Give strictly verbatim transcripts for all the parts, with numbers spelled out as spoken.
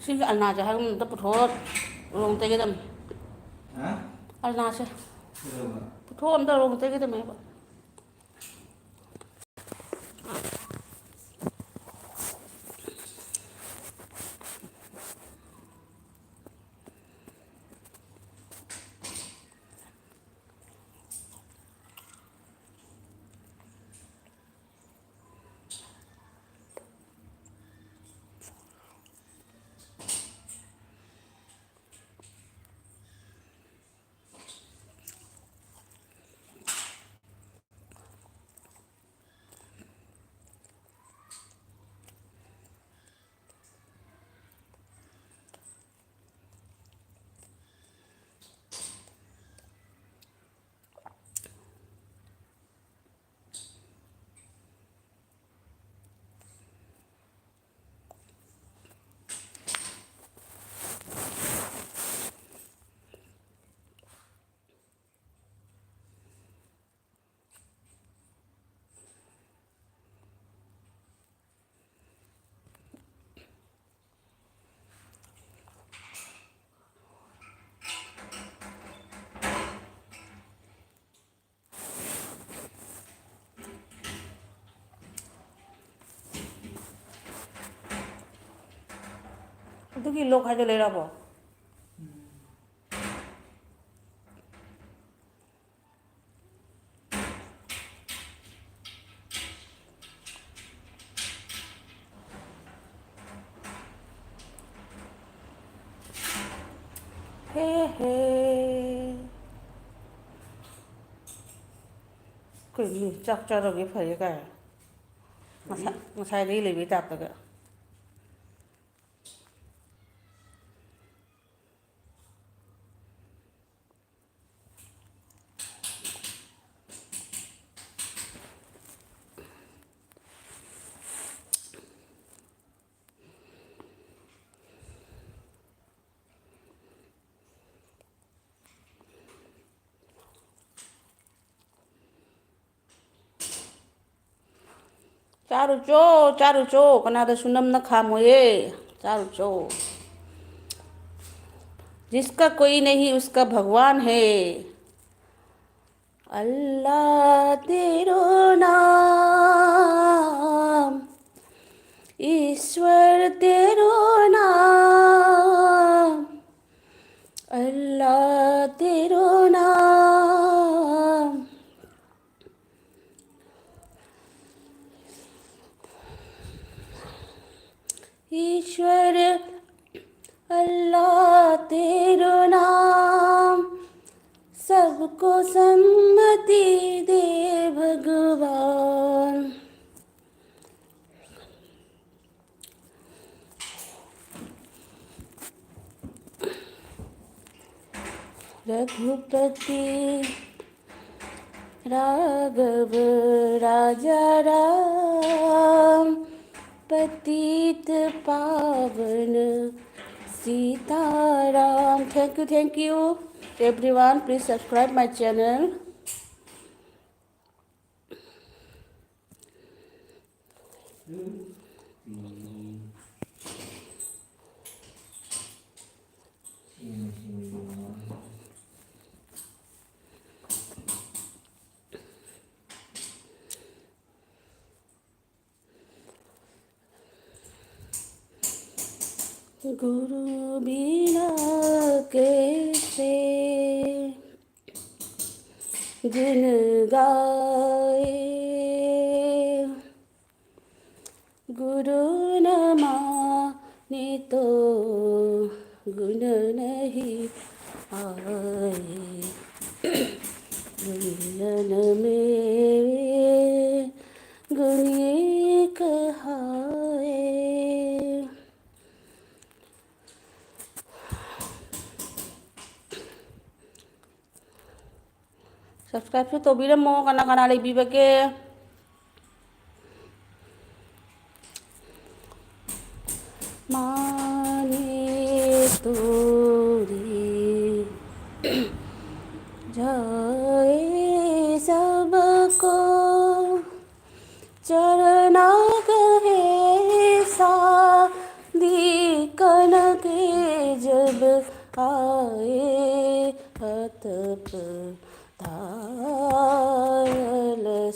ꯁꯤꯒꯤ ꯑꯜꯅꯥꯁꯦ ꯍꯥꯏꯒꯨꯝ ꯑꯝꯇ ꯄꯨꯊꯣꯛꯑ ꯔꯣꯡ ꯇꯩꯒꯗꯕꯅꯤ꯫ ꯍꯥ? ꯑꯜꯅꯥꯁꯦ꯫ ꯀꯩꯗꯧꯕ? ꯄꯨꯊꯣꯛꯑ ꯑꯝꯇ ꯔꯣꯡ ꯇꯩꯒꯗꯕꯅꯦꯕ꯫ ꯑꯗꯨꯒꯤ ꯂꯣꯛ ꯍꯥꯏꯗꯣ ꯂꯩꯔꯕꯣ? ꯍꯦ ꯍꯦ꯫ ꯀꯩꯅꯣ ꯆꯥꯛ ꯆꯥꯗꯕꯤ ꯐꯩꯌꯦ ꯀꯥꯏ꯫ ꯉꯁꯥꯏ-, ꯉꯁꯥꯏꯗꯒꯤ ꯂꯩꯕꯩ ꯇꯥꯏꯞꯇꯒ꯫ ꯆꯥꯔꯨꯆꯣ, ꯆꯥꯔꯨꯆꯣ, ꯀꯅꯥꯗꯁꯨ ꯅꯝꯅ ꯈꯥꯝꯃꯣꯏꯌꯦ꯫ ꯆꯥꯔꯨꯆꯣ꯫ जिसका कोई नहीं, उसका भगवान है। अल्लाह तेरो नाम, ईश्वर तेरो नाम, अल्लाह तेरो नाम। ईश्वर अल्लाह तेरो नाम, सबको सन्मति दे भगवान। रघुपति राघव राजा राम, पतित पावन Sitaram. Thank you, thank you everyone. Please subscribe my channel. गुरु बिना कैसे गुण गाए, गुरु न माने तो गुण नहीं आए। गुणन में गुणी कहाए। Subscribeꯁꯨ ꯇꯧꯕꯤꯔꯝꯃꯣ, ꯀꯅꯥ ꯀꯅꯥ ꯂꯩꯕꯤꯕꯒꯦ? माने तोरे जाए सबको, चरना कहे सादी कनक जब आए अतप ताल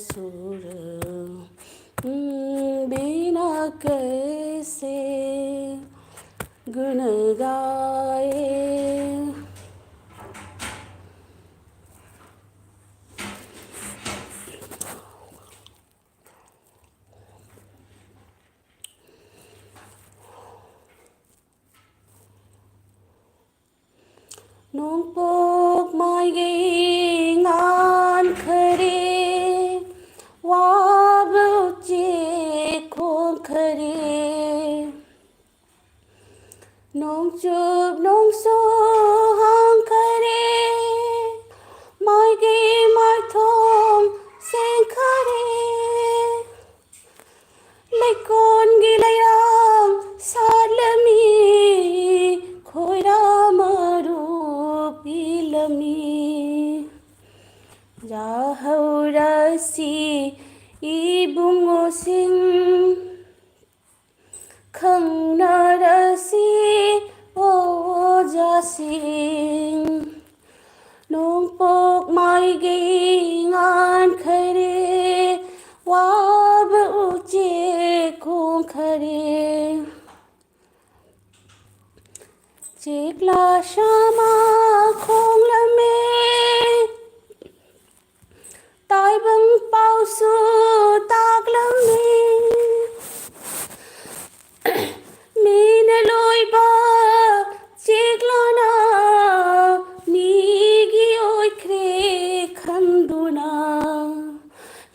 सुर बिना कैसे गुण गाए। ꯅꯣꯡꯄꯣꯛ ꯃꯥꯏꯒꯤ ꯉꯥꯟꯈꯔꯦ, ꯋꯥꯕ ꯎꯆꯦꯛ ꯈꯣꯡꯈꯔꯦ꯫ ꯅꯣꯡꯆꯨꯞ ꯅꯣꯡꯁꯨ ꯍꯥꯡꯈꯔꯦ, ꯃꯥꯏꯒꯤ ꯃꯥꯏꯊꯣꯡ ꯁꯦꯡꯈꯔꯦ꯫ ꯂꯩꯀꯣꯟꯒꯤ ꯂꯩꯔꯥꯡ ꯁꯥꯠꯂꯝꯃꯤ, ꯈꯣꯏꯔꯥ ꯃꯔꯨ ꯄꯤꯂꯝꯃꯤ꯫ ꯌꯥꯍꯧꯔꯁꯤ ꯏꯕꯨꯡꯉꯣꯁꯤꯡ, ꯈꯪꯅꯔꯁꯤ ꯑꯣꯖꯥꯁꯤꯡ꯫ ꯅꯣꯡꯄꯣꯛ ꯃꯥꯏꯒꯤ ꯉꯥꯟꯈꯔꯦ, ꯋꯥꯕ ꯎꯆꯦꯛ ꯈꯣꯡꯈꯔꯦ꯫ ꯆꯦꯛꯂꯥ ꯁꯥꯃ ꯈꯣꯡꯂꯝꯃꯦ, ꯇꯥꯏꯕꯪ ꯄꯥꯎꯁꯨ ꯇꯥꯛꯂꯝꯃꯤ꯫ ꯃꯤꯅ ꯂꯣꯏꯕ ꯆꯦꯛꯂꯥꯅ ꯃꯤꯒꯤ ꯑꯣꯏꯈ꯭ꯔꯦ ꯈꯟꯗꯨꯅ,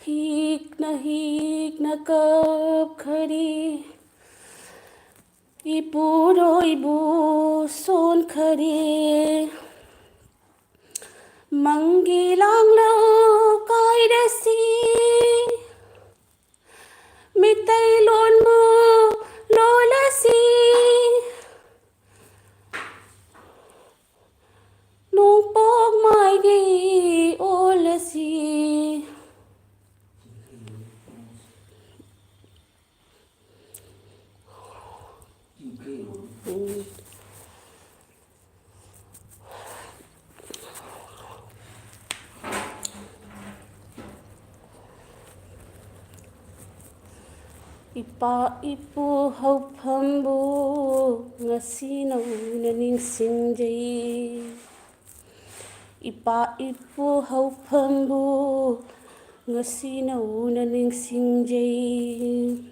ꯍꯤꯛꯅ ꯍꯤꯛꯅ ꯀꯞꯈꯔꯦ꯫ ꯏꯄꯨꯔꯣꯏꯕꯨ ꯁꯣꯟꯈꯔꯦ꯫ ꯃꯪꯒꯤ ꯂꯥꯡꯂꯧ ꯀꯥꯏꯔꯁꯤ, ꯃꯤꯇꯩꯂꯣꯟꯕꯨ ꯂꯣꯜꯂꯁꯤ, ꯅꯣꯡꯄꯣꯛ ꯃꯥꯏꯒꯤ ꯑꯣꯜꯂꯁꯤ꯫ ꯏꯄꯥ ꯏꯄꯨ ꯍꯧꯐꯝꯕꯨ ꯉꯁꯤ ꯅꯧꯅ ꯅꯤꯡꯁꯤꯡꯖꯩ꯫ ꯏꯄꯥ ꯏꯄꯨ ꯍꯧꯐꯝꯕꯨ ꯉꯁꯤ ꯅꯧꯅ ꯅꯤꯡꯁꯤꯡꯖꯩ꯫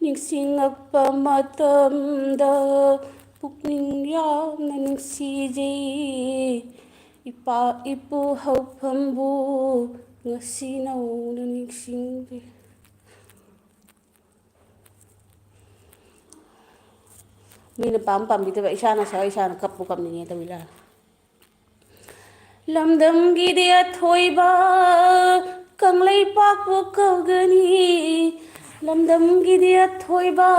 ꯅꯤꯡꯁꯤꯡꯉꯛꯄ ꯃꯇꯝꯗ ꯄꯨꯛꯅꯤꯡ ꯌꯥꯝꯅ ꯅꯨꯡꯁꯤꯖꯩ꯫ ꯏꯄꯥ ꯏꯄꯨ ꯍꯧꯐꯝꯕꯨ ꯉꯁꯤ ꯅꯧꯅ ꯅꯤꯡꯁꯤꯡꯖꯩ꯫ ꯃꯤꯅ ꯄꯥꯝ ꯄꯥꯝꯕꯤꯗꯕ ꯏꯁꯥꯅ ꯁꯛꯑ ꯏꯁꯥꯅ ꯀꯞꯄꯨ ꯀꯞꯅꯤꯡꯉꯦ ꯇꯧꯋꯤꯗ꯫ ꯂꯝꯗꯝꯒꯤꯗꯤ ꯑꯊꯣꯏꯕ ꯀꯪꯂꯩꯄꯥꯛꯄꯨ ꯀꯧꯒꯅꯤ꯫ ꯂꯝꯗꯝꯒꯤꯗꯤ ꯑꯊꯣꯏꯕ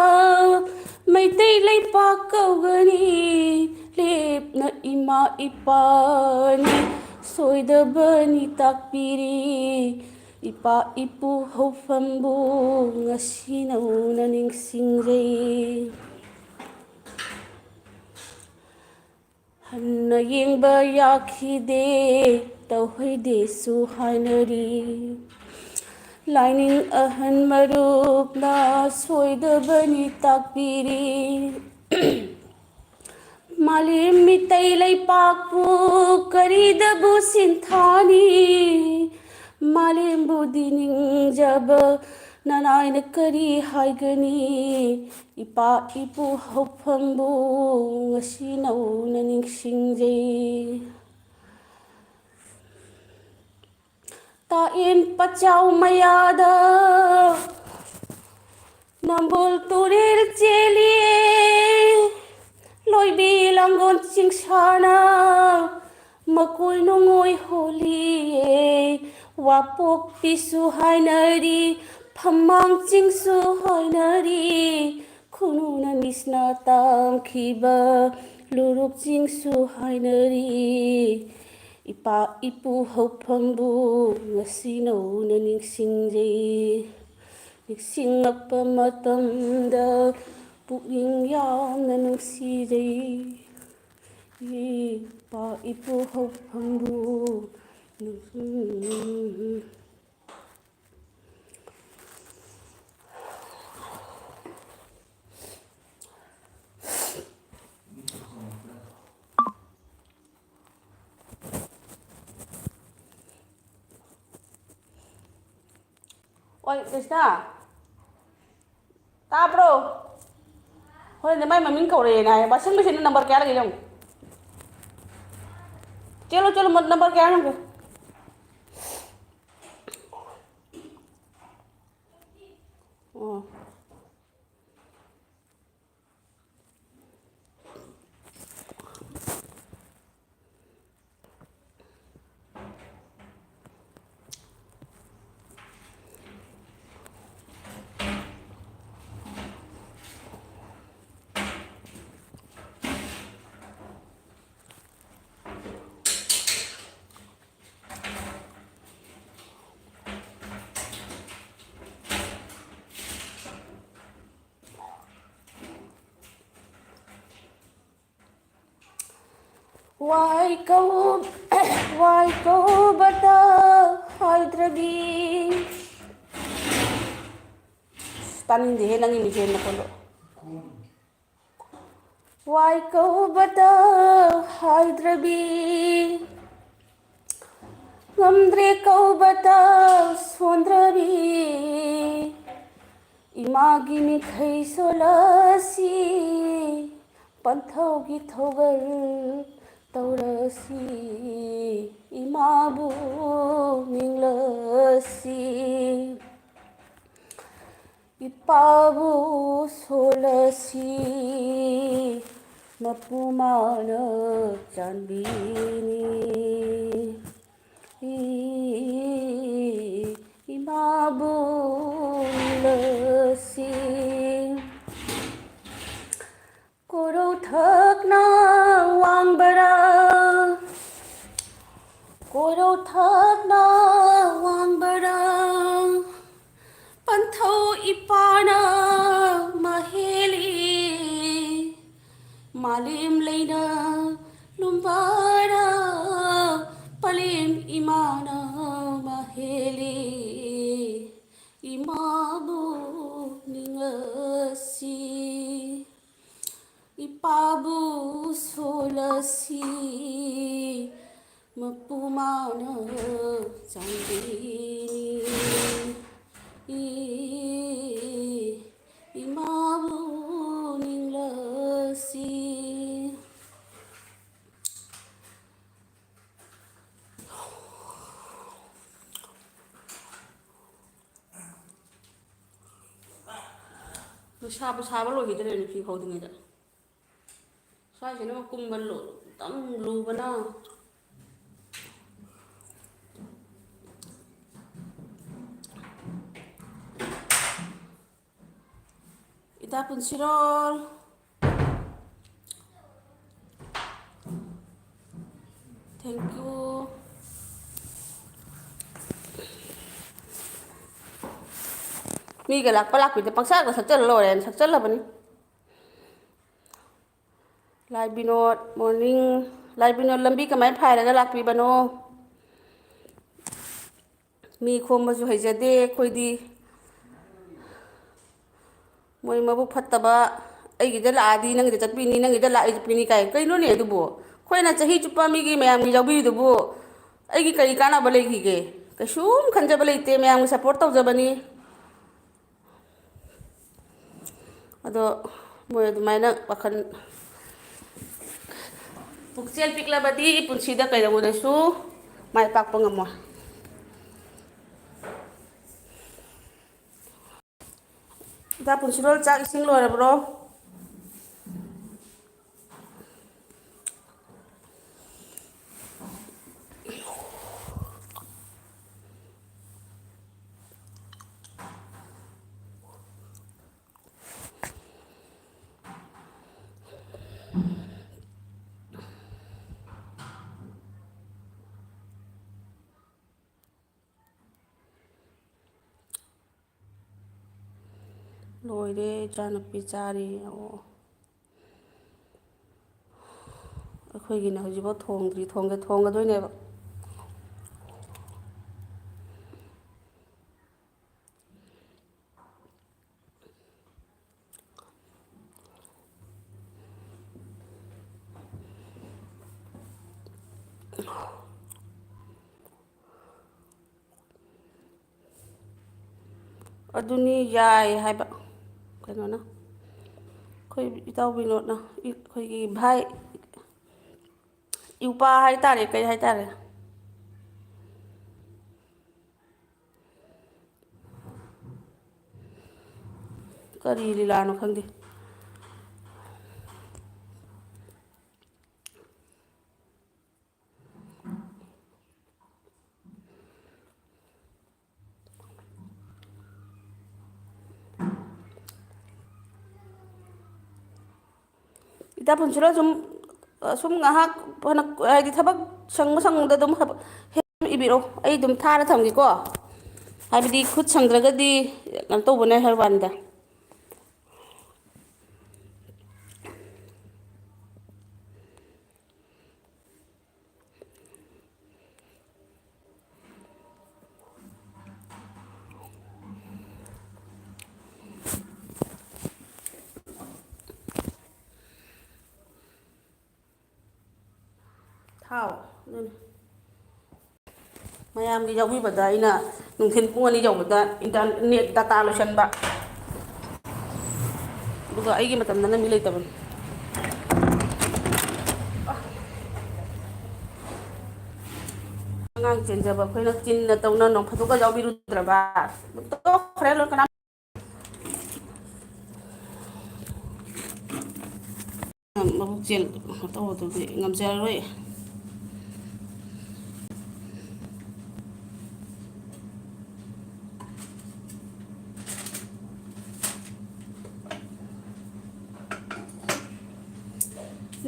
ꯃꯩꯇꯩ ꯂꯩꯄꯥꯛ ꯀꯧꯒꯅꯤ꯫ ꯂꯦꯞꯅ ꯏꯃꯥ ꯏꯄꯥꯅꯤ ꯁꯣꯏꯗꯕꯅꯤ ꯇꯥꯛꯄꯤꯔꯤ꯫ ꯏꯄꯥ ꯏꯄꯨ ꯍꯧꯐꯝꯕꯨ ꯉꯁꯤ ꯅꯧꯅ ꯅꯤꯡꯁꯤꯡꯖꯩ꯫ ꯍꯟꯅ ꯌꯦꯡꯕ ꯌꯥꯈꯤꯗꯦ, ꯇꯧꯍꯩꯗꯦꯁꯨ ꯍꯥꯏꯅꯔꯤ꯫ ꯂꯥꯏꯅꯤꯡ ꯑꯍꯟ ꯃꯔꯨꯞꯅ ꯁꯣꯏꯗꯕꯅꯤ ꯇꯥꯛꯄꯤꯔꯤ꯫ ꯃꯥꯂꯦꯝ ꯃꯤꯇꯩ ꯂꯩꯄꯥꯛꯄꯨ ꯀꯔꯤꯗꯕꯨ ꯁꯤꯟꯊꯥꯅꯤ? ꯃꯥꯂꯦꯝꯕꯨꯗꯤ ꯅꯤꯡꯖꯕ ꯅꯅꯥꯏꯅ ꯀꯔꯤ ꯍꯥꯏꯒꯅꯤ? ꯏꯄꯥ ꯏꯄꯨ ꯍꯧꯐꯝꯕꯨ ꯉꯁꯤ ꯅꯧꯅ ꯅꯤꯡꯁꯤꯡꯖꯩ꯫ ꯇꯥꯛꯑꯦꯟ ꯄꯆꯥꯎ ꯃꯌꯥꯗ ꯅꯝꯕꯣꯜ ꯇꯨꯔꯦꯜ ꯆꯦꯜꯂꯤꯌꯦ, ꯂꯣꯏꯕꯤ ꯂꯥꯡꯒꯣꯜ ꯆꯤꯡꯁꯥꯅ ꯃꯀꯣꯏ ꯅꯣꯡꯉꯣꯏ ꯍꯣꯜꯂꯤꯌꯦ꯫ ꯋꯥꯄꯣꯛꯄꯤꯁꯨ ꯍꯥꯏꯅꯔꯤ, ꯐꯝꯃꯥꯡ ꯆꯤꯡꯁꯨ ꯍꯥꯏꯅꯔꯤ, ꯈꯨꯅꯨꯅ ꯃꯤꯁꯅ ꯇꯥꯝꯈꯤꯕ ꯂꯨꯔꯨꯛ ꯆꯤꯡꯁꯨ ꯍꯥꯏꯅꯔꯤ꯫ ꯏꯄꯥ ꯏꯄꯨ ꯍꯧꯐꯝꯕꯨ ꯉꯁꯤ ꯅꯧꯅ ꯅꯤꯡꯁꯤꯡꯖꯩ꯫ ꯅꯤꯡꯁꯤꯡꯂꯛꯄ ꯃꯇꯝꯗ ꯄꯨꯛꯅꯤꯡ ꯌꯥꯝꯅ ꯅꯨꯡꯁꯤꯖꯩ꯫ ꯏꯄꯥ ꯏꯄꯨ ꯍꯧꯐꯝꯕꯨ ꯅꯤꯡꯁꯤꯡ- ꯑꯣꯏ ꯀ꯭ꯔꯤꯁꯅ, ꯇꯥꯕ꯭ꯔꯣ? ꯍꯣꯔꯦꯟꯗꯤ ꯃꯥꯏ ꯃꯃꯤꯡ ꯀꯧꯔꯛꯑꯦꯅ ꯍꯥꯏ꯫ ꯋꯥꯁꯤꯡ ꯃꯦꯆꯤꯟꯗ ꯅꯝꯕꯔ ꯀꯌꯥ ꯂꯩꯒꯦ ꯌꯦꯡꯉꯨ꯫ ꯆꯦꯜꯂꯨ, ꯆꯦꯜꯂꯨ, ꯅꯝꯕꯔ ꯀꯌꯥ ꯌꯦꯡꯉꯨ꯫ ꯑꯣ꯫ ꯋꯥꯏ ꯀꯧ-, ꯋꯥꯏ ꯀꯧꯕꯗ ꯍꯥꯏꯗ꯭ꯔꯕꯤ꯫ ꯑꯁ, ꯇꯥꯅꯤꯡꯗꯦꯍꯦ ꯅꯪꯒꯤ ꯃꯤꯡꯁꯦꯜ ꯃꯈꯣꯟꯗꯣ꯫ ꯋꯥꯏ ꯀꯧꯕꯗ ꯍꯥꯏꯗ꯭ꯔꯕꯤ, ꯉꯝꯗ꯭ꯔꯦ ꯀꯧꯕꯗ ꯁꯣꯟꯗ꯭ꯔꯕꯤ, ꯏꯃꯥꯒꯤ ꯃꯤꯈꯩ ꯁꯣꯜꯂꯁꯤ, ꯄꯟꯊꯧꯒꯤ ꯊꯧꯒꯜ ꯇꯧꯔꯁꯤ, ꯏꯃꯥꯕꯨ ꯅꯤꯡꯂꯁꯤ꯫ ꯏꯄꯥꯕꯨ ꯁꯣꯜꯂꯁꯤ, ꯃꯄꯨ ꯃꯥꯅ ꯆꯥꯟꯕꯤꯅꯤ꯫ ꯏ-, ꯏꯃꯥꯕꯨ ꯅꯤꯡꯂꯁꯤ꯫ ꯀꯣꯔꯧ ꯊꯛꯅ ꯋꯥꯡꯕꯔꯥ, ꯀꯣꯔꯧ ꯊꯛꯅ ꯋꯥꯡꯕꯔꯥ, ꯄꯟꯊꯧ ꯏꯄꯥꯅ ꯃꯍꯦꯜꯂꯤ, ꯃꯥꯂꯦꯝ ꯂꯩꯅ ꯂꯨꯝꯕꯔꯥ, ꯄꯂꯦꯝ ꯏꯃꯥꯅ ꯃꯍꯦꯜꯂꯤ, ꯏꯃꯥꯕꯨ ꯅꯤꯡꯉꯁꯤ꯫ ꯏꯄꯥꯕꯨ ꯁꯣꯜꯂꯁꯤ, ꯃꯄꯨ ꯃꯥꯅ ꯆꯥꯟꯕꯤꯅꯤ꯫ ꯁꯥꯕ ꯁꯥꯕ ꯂꯣꯏꯈꯤꯗ꯭ꯔꯦꯅꯦ ꯐꯤ ꯐꯧꯗ꯭ꯔꯤꯉꯩꯗ꯫ ꯁ꯭ꯋꯥꯏꯁꯤꯅ ꯀꯨꯝꯕ ꯂꯨ-, ꯌꯥꯝ ꯂꯨꯕꯅ꯫ ꯏꯇꯥ ꯄꯨꯟꯁꯤꯔꯣꯜ꯫ Thank you꯫ ꯃꯤꯒ ꯂꯥꯛꯄ ꯂꯥꯛꯄꯤꯗ ꯄꯪꯁꯛꯇ ꯁꯛꯆꯜꯂ ꯂꯣꯏꯔꯦꯅ ꯁꯛꯆꯜꯂꯕꯅꯤ꯫ ꯂꯥꯏ ꯕꯤꯅꯣꯗ, morning꯫ ꯂꯥꯏ ꯕꯤꯅꯣꯗ, ꯂꯝꯕꯤ ꯀꯃꯥꯏꯅ ꯐꯥꯏꯔꯒ ꯂꯥꯛꯄꯤꯕꯅꯣ? ꯃꯤ ꯈꯣꯝꯕꯁꯨ ꯍꯩꯖꯗꯦ ꯑꯩꯈꯣꯏꯗꯤ꯫ ꯃꯣꯏ ꯃꯕꯨꯛ ꯐꯠꯇꯕ, "ꯑꯩꯒꯤꯗ ꯂꯥꯛꯑꯗꯤ ꯅꯪꯒꯤꯗ ꯆꯠꯄꯤꯅꯤ, ꯅꯪꯒꯤꯗ ꯂꯥꯛꯑꯗꯤ ꯆꯠꯄꯤꯅꯤ" ꯀꯥꯏ꯫ ꯀꯩꯅꯣꯅꯦ ꯑꯗꯨꯕꯨ? ꯑꯩꯈꯣꯏꯅ ꯆꯍꯤ ꯆꯨꯞꯄ ꯃꯤꯒꯤ, ꯃꯌꯥꯝꯒꯤ ꯌꯥꯎꯕꯤꯔꯤꯗꯨꯕꯨ ꯑꯩꯒꯤ ꯀꯔꯤ ꯀꯥꯟꯅꯕ ꯂꯩꯈꯤꯒꯦ? ꯀꯩꯁꯨꯝ ꯈꯟꯖꯕ ꯂꯩꯇꯦ, ꯃꯌꯥꯝꯒꯤ support ꯇꯧꯖꯕꯅꯤ꯫ ꯑꯗꯣ ꯃꯣꯏ ꯑꯗꯨꯃꯥꯏꯅ ꯋꯥꯈꯜ, ꯄꯨꯛꯆꯦꯜ ꯄꯤꯛꯂꯕꯗꯤ ꯄꯨꯟꯁꯤꯗ ꯀꯩꯗꯧꯕꯗꯁꯨ ꯃꯥꯏ ꯄꯥꯛꯄ ꯉꯝꯃꯣꯏ꯫ ꯏꯇꯥ ꯄꯨꯟꯁꯤꯔꯣꯜ, ꯆꯥꯛ ꯏꯁꯤꯡ ꯂꯣꯏꯔꯕ꯭ꯔꯣ? ꯂꯣꯏꯔꯦ, ꯏꯆꯥꯅꯨꯄꯤ ꯆꯥꯔꯤ꯫ ꯑꯣ꯫ ꯑꯩꯈꯣꯏꯒꯤꯅ ꯍꯧꯖꯤꯛꯐꯥꯎ ꯊꯣꯡꯗ꯭ꯔꯤ, ꯊꯣꯡꯒꯦ-, ꯊꯣꯡꯒꯗꯣꯏꯅꯦꯕ꯫ ꯑꯗꯨꯅꯤ ꯌꯥꯏ ꯍꯥꯏꯕ꯫ ꯀꯩꯅꯣꯅ, ꯑꯩꯈꯣꯏ ꯏꯇꯥꯎ ꯕꯤꯅꯣꯗꯅ, ꯑꯩꯈꯣꯏꯒꯤ ꯚꯥꯏ, ꯏꯎꯄꯥ ꯍꯥꯏꯇꯥꯔꯦ, ꯀꯩ ꯍꯥꯏꯇꯥꯔꯦ? ꯀꯔꯤ ꯂꯤꯂꯥꯅꯣ ꯈꯪꯗꯦ꯫ ꯏꯇꯥ ꯄꯨꯟꯁꯤꯔꯣ ꯁꯨꯝ, ꯁꯨꯝ ꯉꯥꯏꯍꯥꯛ ꯐꯅ, ꯍꯥꯏꯗꯤ ꯊꯕꯛ ꯁꯪꯕ ꯁꯪꯕꯗ ꯑꯗꯨꯝ ꯍꯥꯏꯕ-, ꯍꯦꯛ ꯏꯕꯤꯔꯛꯑꯣ, ꯑꯩ ꯑꯗꯨꯝ ꯊꯥꯔ ꯊꯝꯒꯦꯀꯣ꯫ ꯍꯥꯏꯕꯗꯤ ꯈꯨꯠ ꯁꯪꯗ꯭ꯔꯒꯗꯤ ꯀꯩꯅꯣ ꯇꯧꯕꯅꯦ ꯍꯥꯏꯕ ꯋꯥꯅꯤꯗ꯫ ꯊꯥꯎ꯫ ꯑꯗꯨꯅꯤ꯫ ꯃꯌꯥꯝꯒꯤ ꯌꯥꯎꯕꯤꯕꯗ ꯑꯩꯅ ꯅꯨꯡꯊꯤꯜ ꯄꯨꯡ ꯑꯅꯤ ꯌꯧꯕꯗ ꯏꯟꯇꯔꯅꯦꯠ ꯗꯇꯥ ꯂꯣꯏꯁꯟꯕ꯫ ꯑꯗꯨꯒ ꯑꯩꯒꯤ ꯃꯇꯝꯗꯅ ꯃꯤ ꯂꯩꯇꯕꯅꯤ꯫ ꯑꯉꯥꯡ ꯆꯦꯟꯖꯕ ꯑꯩꯈꯣꯏꯅ ꯆꯤꯟꯅ ꯇꯧꯅ ꯅꯣꯡ ꯐꯥꯗꯣꯛꯀ ꯌꯥꯎꯕꯤꯔꯨꯗ꯭ꯔꯕ? ꯇꯣꯛꯈ꯭ꯔꯦ, ꯂꯣꯏ ꯀꯅꯥꯝ꯫ ꯃꯕꯨꯛ ꯆꯦꯜ ꯇꯧꯕꯗꯨꯗꯤ ꯉꯝꯖꯔꯔꯣꯏ꯫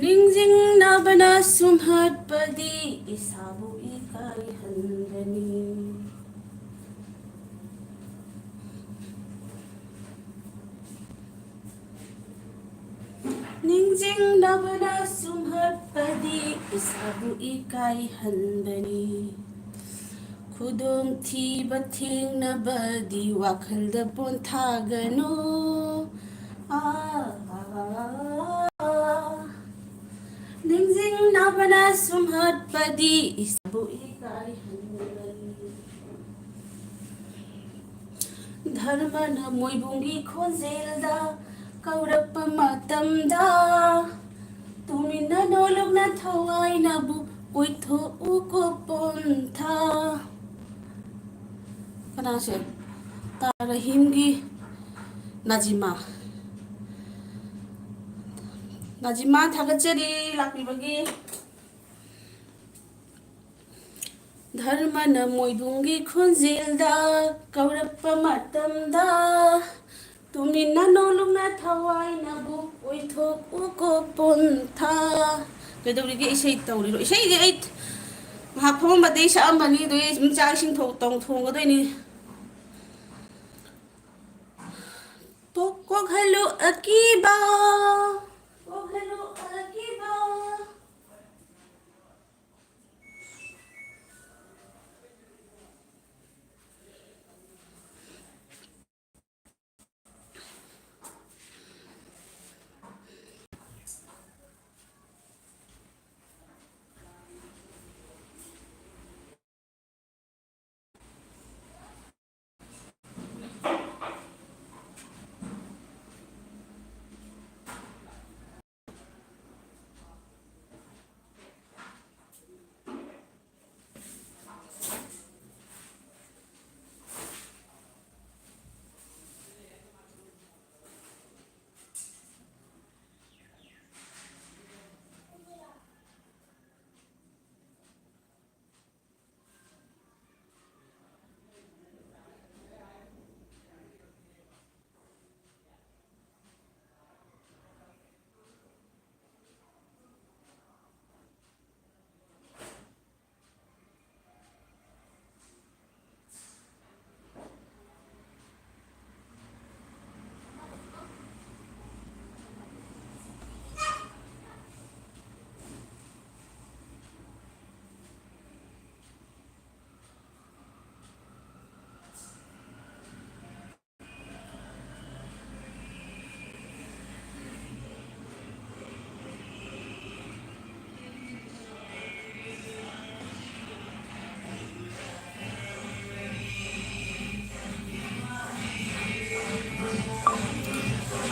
ꯅꯤꯡꯁꯤꯡꯅꯕꯅ ꯁꯨꯝꯍꯠꯄꯗꯤ ꯏꯁꯥꯕꯨ ꯏꯀꯥꯏꯍꯟꯕꯅꯤ꯫ ꯅꯤꯡꯁꯤꯡꯅꯕꯅ ꯁꯨꯝꯍꯠꯄꯗꯤ ꯏꯁꯥꯕꯨ ꯏꯀꯥꯏꯍꯟꯕꯅꯤ꯫ ꯈꯨꯗꯣꯡꯊꯤꯕ ꯊꯦꯡꯅꯕꯗꯤ ꯋꯥꯈꯜꯗ ꯄꯣꯟꯊꯥꯒꯅꯨ꯫ ꯑꯥ, ꯑꯥ, ꯑꯥ, ꯑꯥ꯫ ꯅꯤꯡꯁꯤꯡꯅꯕꯅ ꯁꯨꯝꯍꯠꯄꯗꯤ ꯏꯁꯥꯕꯨ ꯏꯀꯥꯏꯍꯟꯕꯅꯤ꯫ ꯙꯔꯃꯅ ꯃꯣꯏꯕꯨꯡꯒꯤ ꯈꯣꯟꯖꯦꯜꯗ ꯀꯧꯔꯛꯄ ꯃꯇꯝꯗ, ꯇꯨꯃꯤꯟꯅ ꯅꯣꯂꯨꯛꯅ ꯊꯋꯥꯏꯅꯕꯨ ꯑꯣꯏꯊꯣꯛꯎꯀꯣ ꯄꯣꯟꯊꯥ꯫ ꯀꯅꯥꯁꯦ? ꯇꯥ ꯔꯍꯤꯝꯒꯤ ꯅꯥꯖꯤꯃꯥ꯫ ꯅꯥꯖꯤꯃꯥ, ꯊꯥꯒꯠꯆꯔꯤ ꯂꯥꯛꯄꯤꯕꯒꯤ꯫ ꯙꯔꯃꯅ ꯃꯣꯏꯕꯨꯡꯒꯤ ꯈꯣꯟꯖꯦꯜꯗ ꯀꯧꯔꯛꯄ ꯃꯇꯝꯗ, ꯇꯨꯃꯤꯟꯅ ꯅꯣꯂꯨꯛꯅ ꯊꯋꯥꯏꯅꯕꯨ ꯑꯣꯏꯊꯣꯛꯎꯀꯣ ꯄꯣꯟꯊꯥ꯫ ꯀꯩꯗꯧꯔꯤꯒꯦ? ꯏꯁꯩ ꯇꯧꯔꯤꯔꯣ? ꯏꯁꯩꯗꯤ ꯑꯩ ꯉꯥꯏꯍꯥꯛ ꯐꯝꯃꯝꯕꯗꯩ ꯁꯛꯑꯝꯕꯅꯤ, ꯑꯗꯨ ꯑꯩ ꯁꯨꯝ ꯆꯥꯛ ꯏꯁꯤꯡ ꯊꯣꯡ-, ꯇꯧ-, ꯊꯣꯡꯒꯗꯣꯏꯅꯤ꯫ ꯀꯣꯛ-, ꯀꯣꯛꯍꯜꯂꯨ ꯑꯀꯤꯕ, ꯀꯣꯛꯍꯜꯂꯨ ꯑꯀꯤꯕ꯫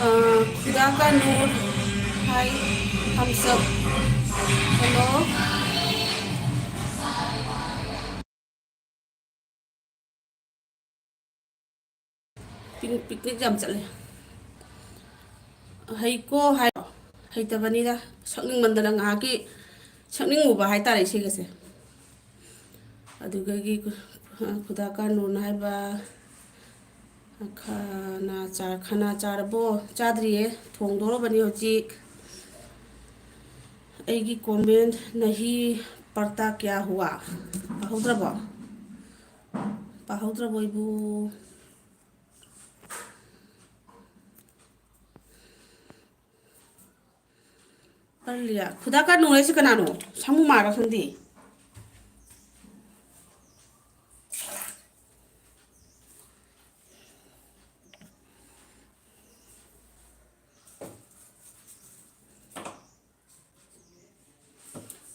अ, खुदा का नूर, हाय, हम सब, हेलो। पिक-, पिकनिक ꯌꯥꯝ ꯆꯠꯂꯦ꯫ ꯍꯩꯀꯣ ꯍꯥꯏ, ꯍꯩꯇꯕꯅꯤꯗ, ꯁꯛꯅꯤꯡꯃꯟꯗꯅ ꯉꯥꯏꯍꯥꯛꯀꯤ ꯁꯛꯅꯤꯡꯉꯨꯕ ꯍꯥꯏꯇꯥꯔꯦ ꯏꯁꯩꯒꯁꯦ꯫ ꯑꯗꯨꯗꯒꯤ ꯈꯨꯗꯥ ꯀꯥꯅꯨꯟ ꯍꯥꯏꯕ, ꯈꯅꯥ ꯆꯥ-, ꯈꯅꯥ ꯆꯥꯔꯕꯣ? ꯆꯥꯗ꯭ꯔꯤꯌꯦ, ꯊꯣꯡꯗꯣꯔꯕꯅꯤ ꯍꯧꯖꯤꯛ꯫ ꯑꯩꯒꯤ comment "ꯅꯍꯤ ꯄꯔꯇꯥ ꯀꯌꯥ ꯍꯨꯋꯥ?" ꯄꯥꯍꯧꯗ꯭ꯔꯕꯣ? ꯄꯥꯍꯧꯗ꯭ꯔꯕꯣ ꯑꯩꯕꯨ? ꯄꯜꯂꯤꯌꯥ꯫ ꯈꯨꯗꯥ ꯀꯥꯅꯨꯟ ꯍꯥꯏꯁꯤ ꯀꯅꯥꯅꯣ? ꯁꯥꯃꯨ ꯃꯥꯔ ꯈꯪꯗꯦ꯫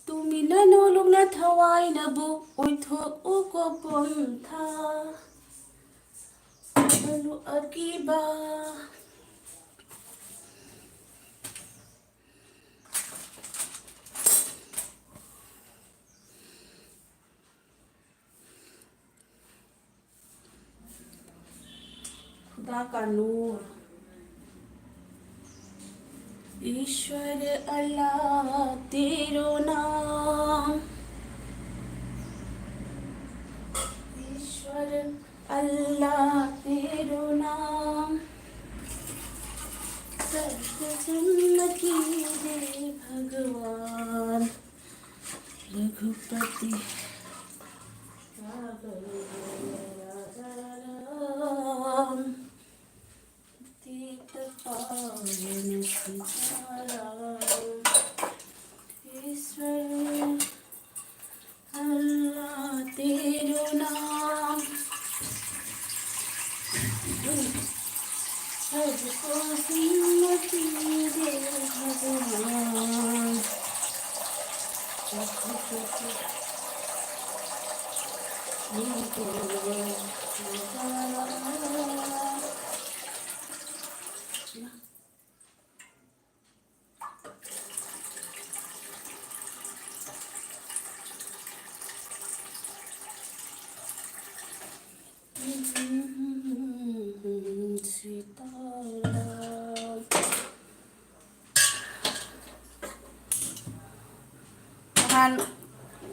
ꯇꯨꯃꯤꯟꯅ ꯅꯣꯂꯨꯛꯅ ꯊꯋꯥꯏꯅꯕꯨ ꯑꯣꯏꯊꯣꯛꯎꯀꯣ ꯄꯣꯟꯊꯥ꯫ ꯅꯣꯂꯨꯛ ꯑꯀꯤꯕ꯫ खुदा का नूर। ईश्वर अल्लाह तेरो नाम, ईश्वर अल्लाह तेरो नाम, सत्य जन्म कीजे भगवान। रघुपति राम, पतित पावन सीताराम। ईश्वर अल्लाह तेरो नाम, सबको सुन्नति दे भगवान। सीताराम।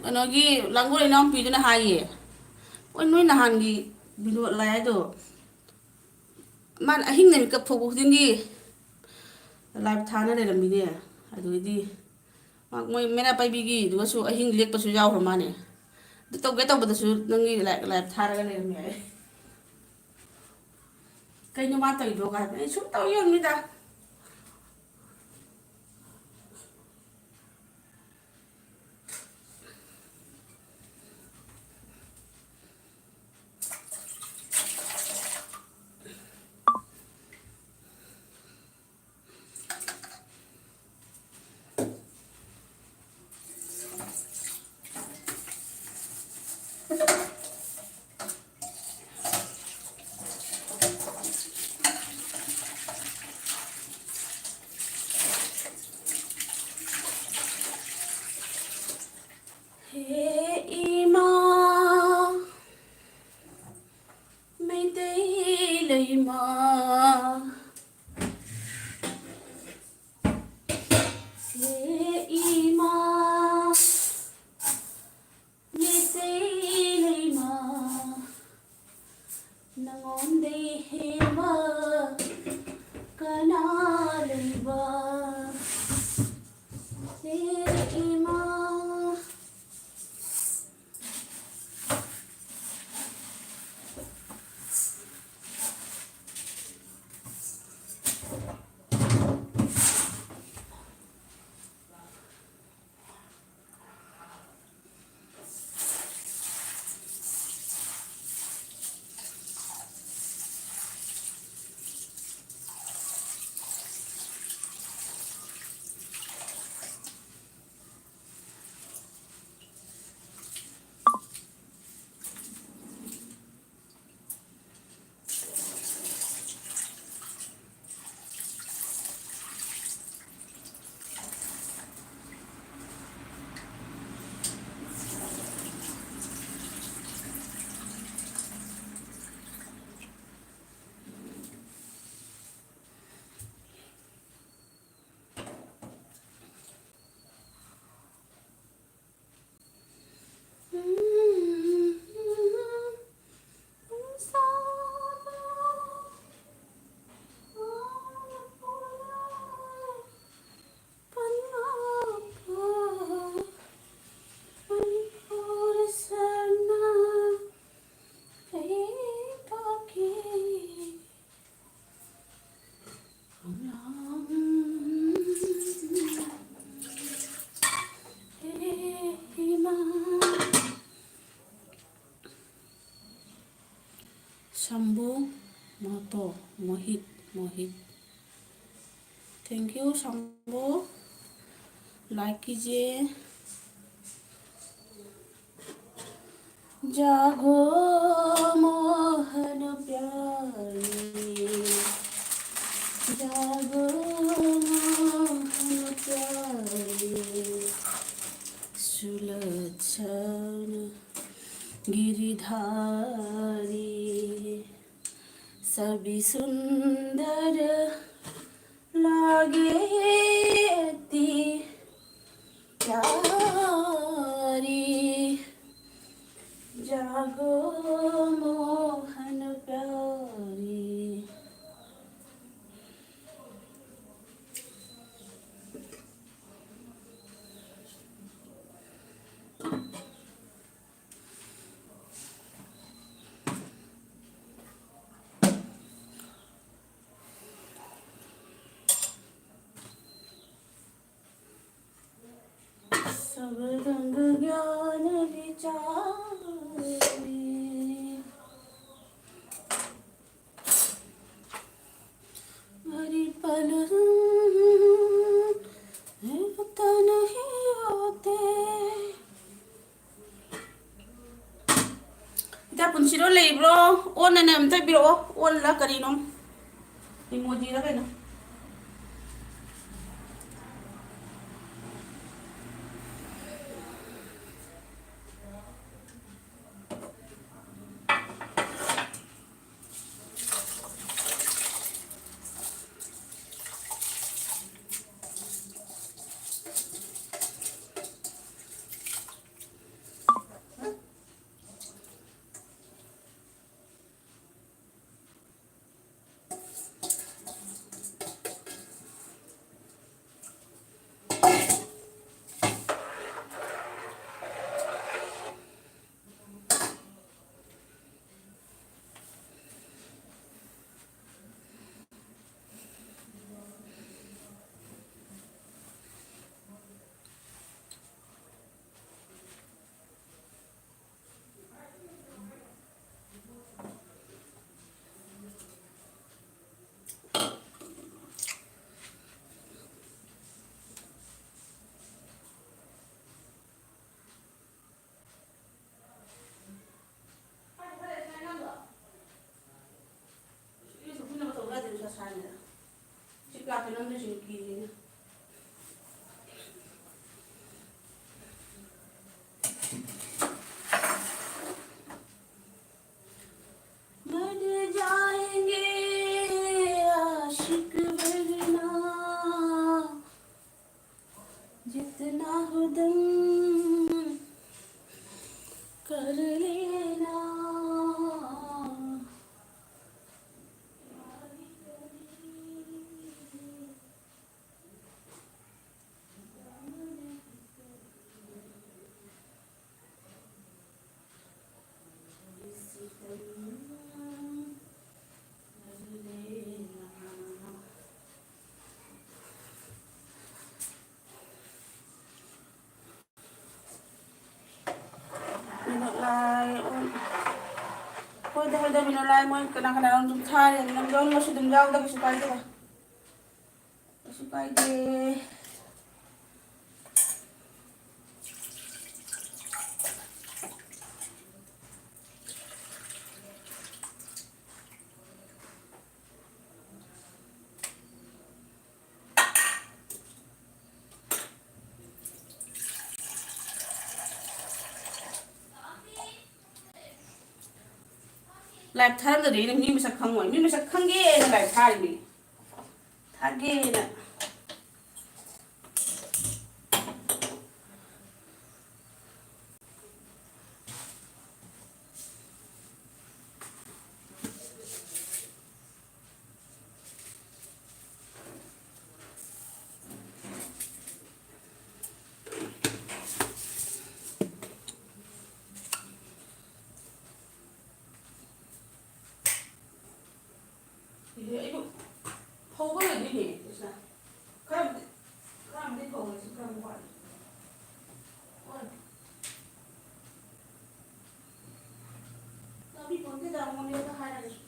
ꯀꯩꯅꯣꯒꯤ ꯂꯥꯡꯒꯣꯜ ꯏꯅꯥꯎꯄꯤꯗꯨꯅ ꯍꯥꯏꯌꯦ, "ꯑꯣ, ꯅꯣꯏ ꯅꯍꯥꯟꯒꯤ ꯕꯤꯅꯣꯗ ꯂꯥꯛꯑꯦ ꯍꯥꯏꯗꯣ, ꯃꯥꯅ ꯑꯍꯤꯡꯗ ꯃꯤꯀꯞ ꯊꯣꯛꯄ ꯈꯨꯗꯤꯡꯒꯤ ꯂꯥꯏꯚ ꯊꯥꯅ ꯂꯩꯔꯝꯃꯤꯅꯦ"꯫ ꯑꯗꯨꯗꯩꯗꯤ ꯃꯥ-, ꯃꯣꯏ ꯃꯩꯔꯥ ꯄꯥꯏꯕꯤꯒꯤꯗꯨꯒꯁꯨ ꯑꯍꯤꯡ ꯂꯦꯛꯄꯁꯨ ꯌꯥꯎꯈ꯭ꯔ ꯃꯥꯅꯦ꯫ ꯑꯗꯨ ꯇꯧꯒꯦ ꯇꯧꯕꯗꯁꯨ ꯅꯪꯒꯤ ꯂꯥꯏ-, ꯂꯥꯏꯚ ꯊꯥꯔꯒ ꯂꯩꯔꯝꯃꯦ ꯍꯥꯏ꯫ "ꯀꯩꯅꯣ ꯃꯥ ꯇꯧꯔꯤꯗꯣ?" ꯀꯥꯏꯅ ꯑꯩ ꯁꯨꯝ ꯇꯧ ꯌꯦꯡꯉꯤꯗ꯫ ꯍꯦ ꯏꯃꯥ, ꯃꯩꯇꯩ ꯂꯩꯃ, ꯍꯦ ꯏꯃꯥ, ꯃꯩꯇꯩ ꯂꯩꯃ, ꯅꯉꯣꯟꯗꯩ ꯍꯦꯟꯕ ꯀꯅꯥ ꯂꯩꯕ? ꯍꯦ ꯏꯃꯥ꯫ महतो, मोहित, मोहित। Thank you Shambhu. Like कीजिए। जागो मोहन प्यारे, जागो मोहन प्यारे, सुलक्षण गिरिधारी, सभी सुंदर लागे अति प्यारी, जागो मोहन प्यारी। सब रंग ज्ञान विचारी, हरि पल तन ही होते। ꯏꯇꯥ ꯄꯨꯟꯁꯤꯔꯣ ꯂꯩꯕ꯭ꯔꯣ? ꯑꯣꯟꯅꯅꯦ ꯑꯝꯇ ꯄꯤꯔꯛꯑꯣ꯫ ꯑꯣꯟꯂ ꯀꯔꯤꯅꯣ? ꯏꯃꯣꯖꯤꯔ ꯀꯩꯅꯣ? ꯅꯪꯗꯤ ꯁꯨꯝ ꯀꯤꯔꯤꯅꯦ꯫ मर जाएंगे आशिक वरना, जितना हो दम कर लेना। ꯃꯤꯅꯣꯠ ꯂꯥꯏ ꯑꯣꯟ-, ꯍꯣꯏꯗ, ꯍꯣꯏꯗ, ꯃꯤꯅꯣꯠ ꯂꯥꯏ ꯃꯣꯏ ꯀꯅꯥ ꯀꯅꯥꯅꯣ ꯑꯗꯨꯝ ꯊꯥꯔꯦ, ꯅꯪ ꯌꯥꯎꯅꯤꯡꯉꯁꯨ ꯑꯗꯨꯝ ꯌꯥꯎꯗ, ꯀꯩꯁꯨ ꯀꯥꯏꯗꯦꯗ꯫ ꯀꯩꯁꯨ ꯀꯥꯏꯗꯦ꯫ ꯂꯥꯏꯚ ꯊꯥꯔꯝꯗ꯭ꯔꯗꯤ ꯑꯩꯅ ꯃꯤ ꯃꯁꯛ ꯈꯪꯉꯣꯏ꯫ ꯃꯤ ꯃꯁꯛ ꯈꯪꯒꯦꯅ ꯂꯥꯏꯚ ꯊꯥꯔꯤꯅꯦ꯫ ꯊꯥꯒꯦꯅ꯫ ꯏꯍꯦ, ꯑꯩꯕꯨ ꯐꯧꯕ ꯂꯣꯏꯗꯣꯏꯅꯦ, ꯀ꯭ꯔꯤꯁꯅ꯫ ꯈꯔꯕꯨꯗꯤ, ꯈꯔꯕꯨꯗꯤ ꯐꯧꯔꯦ, ꯁꯤ ꯈꯔ ꯋꯥꯠꯂꯤ꯫ ꯋꯥꯠꯂꯤ꯫ ꯇꯥꯕꯤ ꯄꯣꯟꯇꯦꯗ, ꯃꯣꯟꯗꯦꯗ ꯍꯥꯏꯔꯒꯁꯨ꯫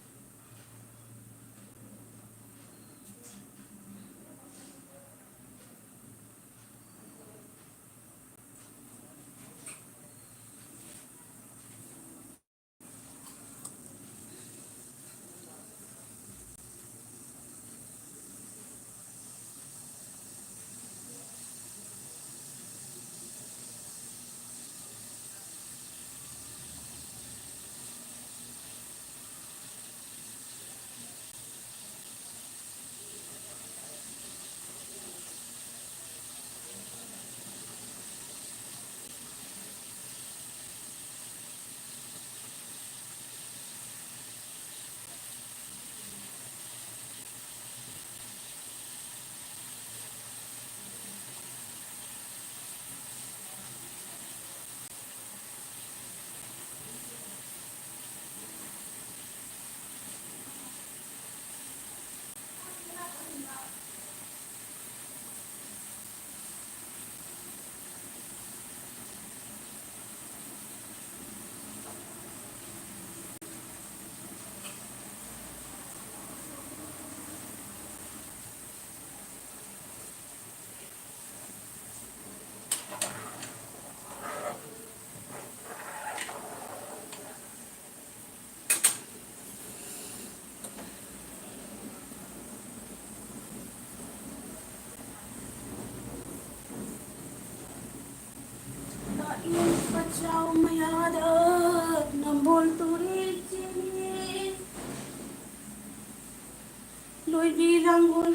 ꯊꯣꯏꯕꯤ ꯂꯥꯡꯒꯣꯜ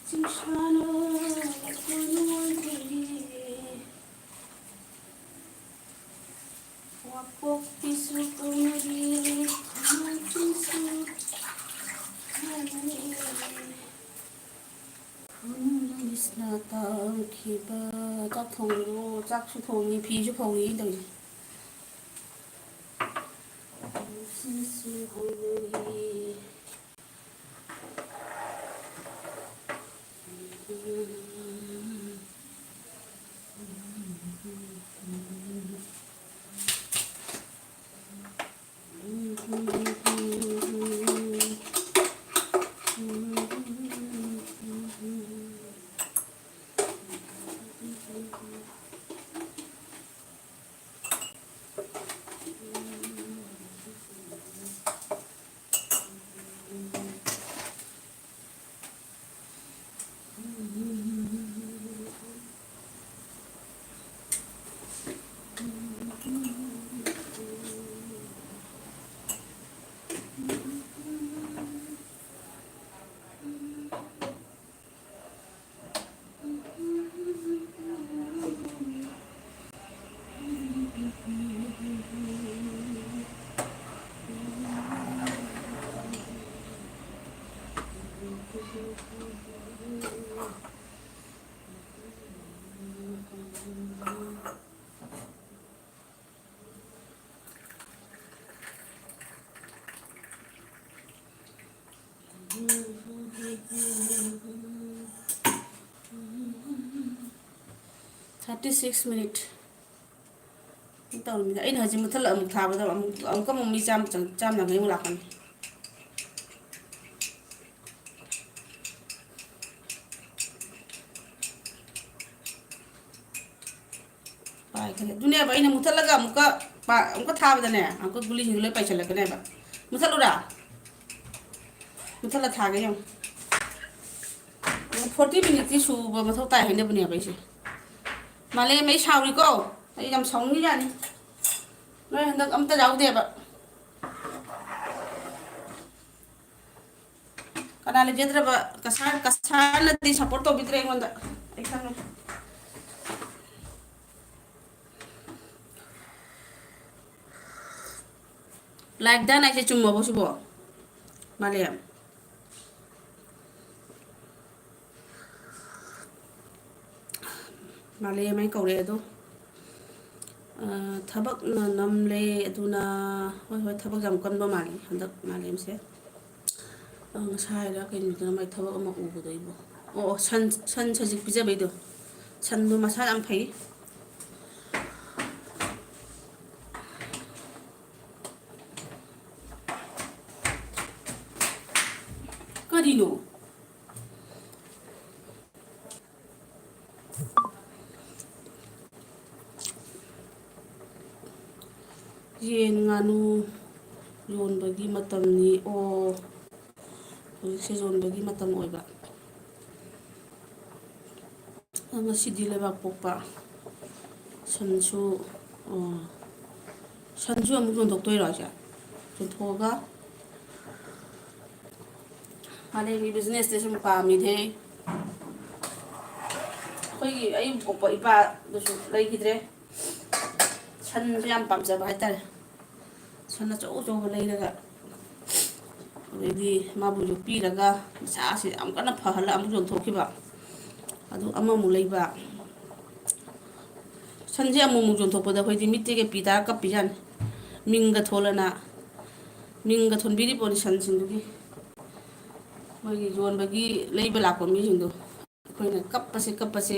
ꯆꯤꯡꯁꯥꯅ ꯀꯣꯏꯅ ꯑꯣꯏꯕꯤ꯫ ꯋꯥꯄꯣꯛꯄꯤꯁꯨ ꯀꯧꯅꯔꯤ, ꯊꯥꯡꯃꯩꯕꯟꯁꯨ ꯀꯧꯅꯔꯤ꯫ ꯈꯨꯅꯨꯡ ꯏꯁꯅ ꯇꯥꯡꯈꯤꯕ꯫ ꯆꯥꯛ ꯊꯣꯡꯉꯤꯔꯣ? ꯆꯥꯛꯁꯨ ꯊꯣꯡꯉꯤ, ꯐꯤꯁꯨ ꯐꯧꯔꯤ ꯇꯧꯔꯤ꯫ ꯅꯨꯡꯁꯤꯁꯨ ꯍꯧꯅꯔꯤ꯫ Thirty six minute ꯇꯧꯔꯤꯃꯤꯗ꯫ ꯑꯩꯅ ꯍꯧꯖꯤꯛ ꯃꯨꯠꯊꯠꯂ ꯑꯃꯨꯛ ꯊꯥꯕꯗ ꯑꯃꯨꯛ, ꯑꯃꯨꯛꯀ ꯑꯃꯨꯛ ꯃꯤ ꯆꯥꯝ ꯆꯪ-, ꯆꯥꯝ ꯌꯥꯡꯈꯩꯃꯨꯛ ꯂꯥꯛꯀꯅꯤ꯫ ꯄꯥꯏꯈ꯭ꯔꯦ꯫ ꯑꯗꯨꯅꯦꯕ ꯑꯩꯅ ꯃꯨꯠꯊꯠꯂꯒ ꯑꯃꯨꯛꯀ ꯄꯥ-, ꯑꯃꯨꯛꯀ ꯊꯥꯕꯗꯅꯦ, ꯑꯃꯨꯛꯀ ꯒꯨꯂꯤꯁꯤꯡꯗꯣ ꯂꯣꯏ ꯄꯥꯏꯁꯤꯜꯂꯛꯀꯅꯦꯕ꯫ ꯃꯨꯠꯊꯠꯂꯨꯔꯥ? ꯃꯨꯠꯊꯠꯂ ꯊꯥꯒꯦ ꯌꯦꯡꯉꯨ꯫ Forty minuteꯇꯤ ꯁꯨꯕ ꯃꯊꯧ ꯇꯥꯏ ꯍꯥꯏꯅꯕꯅꯦꯕ ꯑꯩꯁꯦ꯫ ꯃꯥꯂꯦꯝ, ꯑꯩ ꯁꯥꯎꯔꯤꯀꯣ꯫ ꯑꯩ ꯌꯥꯝ ꯁꯥꯎꯅꯤꯡꯉꯤꯖꯥꯠꯅꯤ꯫ ꯅꯣꯏ ꯍꯟꯗꯛ ꯑꯝꯇ ꯌꯥꯎꯗꯦꯕ꯫ ꯀꯅꯥ ꯂꯩꯖꯗ꯭ꯔꯕ? ꯀꯁꯥꯔ, ꯀꯁꯥꯔꯅꯗꯤ support ꯇꯧꯕꯤꯗ꯭ꯔꯦ ꯑꯩꯉꯣꯟꯗ꯫ ꯑꯩ ꯈꯪꯉꯦ꯫ Like done ꯍꯥꯏꯁꯦ ꯆꯨꯝꯃꯕꯣ ꯁꯤꯕꯣ? ꯃꯥꯂꯦꯝ꯫ ꯃꯥꯂꯦꯝ ꯍꯥꯏꯅ ꯀꯧꯔꯛꯑꯦ ꯑꯗꯣ꯫ ꯑ, ꯊꯕꯛꯅ ꯅꯝꯂꯦ ꯑꯗꯨꯅ, ꯍꯣꯏ, ꯍꯣꯏ, ꯊꯕꯛ ꯌꯥꯝ ꯀꯟꯕ ꯃꯥꯜꯂꯤ ꯍꯟꯗꯛ ꯃꯥꯂꯦꯝꯁꯦ꯫ ꯑ, ꯉꯁꯥꯏꯔ ꯀꯩꯅꯣꯗꯅ ꯃꯥꯏ ꯊꯕꯛ ꯑꯃ ꯎꯕꯗꯣ ꯑꯩꯕꯨ꯫ ꯑꯣ, ꯑꯣ, ꯁꯟ, ꯁꯟ ꯁꯖꯤꯛ ꯄꯤꯖꯕꯩꯗꯣ꯫ ꯁꯟꯗꯣ ꯃꯁꯥ ꯌꯥꯝ ꯐꯩ꯫ ꯀꯔꯤꯅꯣ? ꯌꯦꯟ ꯉꯥꯅꯨ ꯌꯣꯟꯕꯒꯤ ꯃꯇꯝꯅꯤ꯫ ꯑꯣ, ꯍꯧꯖꯤꯛꯁꯦ ꯌꯣꯟꯕꯒꯤ ꯃꯇꯝ ꯑꯣꯏꯕ꯫ ꯉꯁꯤꯗꯤ ꯂꯩꯕꯥꯛꯄꯣꯛꯄ꯫ ꯁꯟꯁꯨ, ꯑꯣ, ꯁꯟꯁꯨ ꯑꯃꯨꯛ ꯌꯣꯟꯊꯣꯛꯇꯣꯏꯔꯣ ꯍꯥꯏꯁꯦ? ꯌꯣꯟꯊꯣꯛꯑꯒ ꯃꯥꯂꯦꯝꯒꯤ businessꯁꯦ ꯁꯨꯝ ꯄꯥꯝꯃꯤꯗꯦ꯫ ꯑꯩꯈꯣꯏꯒꯤ ꯑꯩ ꯄꯣꯛꯄ ꯏꯄꯥꯗꯨꯁꯨ ꯂꯩꯈꯤꯗ꯭ꯔꯦ꯫ ꯁꯟꯁꯦ ꯌꯥꯝ ꯄꯥꯝꯖꯕ ꯍꯥꯏꯇꯥꯔꯦ꯫ ꯁꯟ ꯑꯆꯧ ꯑꯆꯧꯕ ꯂꯩꯔꯒ, ꯑꯗꯩꯗꯤ ꯃꯥꯕꯨ ꯌꯣꯛꯄꯤꯔꯒ ꯃꯁꯥꯁꯦ ꯌꯥꯝ ꯀꯟꯅ ꯐꯍꯜꯂ ꯑꯃꯨꯛ ꯌꯣꯟꯊꯣꯛꯈꯤꯕ꯫ ꯑꯗꯨ ꯑꯃꯃꯨꯛ ꯂꯩꯕ꯫ ꯁꯟꯁꯦ ꯑꯃꯨꯛꯃꯨꯛ ꯌꯣꯟꯊꯣꯛꯄꯗ ꯑꯩꯈꯣꯏꯗꯤ ꯃꯤꯠꯇꯒꯤ ꯄꯤ ꯇꯥꯔ ꯀꯞꯄꯤꯖꯥꯠꯅꯤ꯫ ꯃꯤꯡꯒ ꯊꯣꯜꯂꯅ, ꯃꯤꯡꯒ ꯊꯣꯟꯕꯤꯔꯤ ꯄꯣꯠꯅꯤ ꯁꯟꯁꯤꯡꯗꯨꯒꯤ꯫ ꯃꯣꯏꯒꯤ ꯌꯣꯟꯕꯒꯤ ꯂꯩꯕ ꯂꯥꯛꯄ ꯃꯤꯁꯤꯡꯗꯣ꯫ ꯑꯩꯈꯣꯏꯅ ꯀꯞꯄꯁꯦ, ꯀꯞꯄꯁꯦ꯫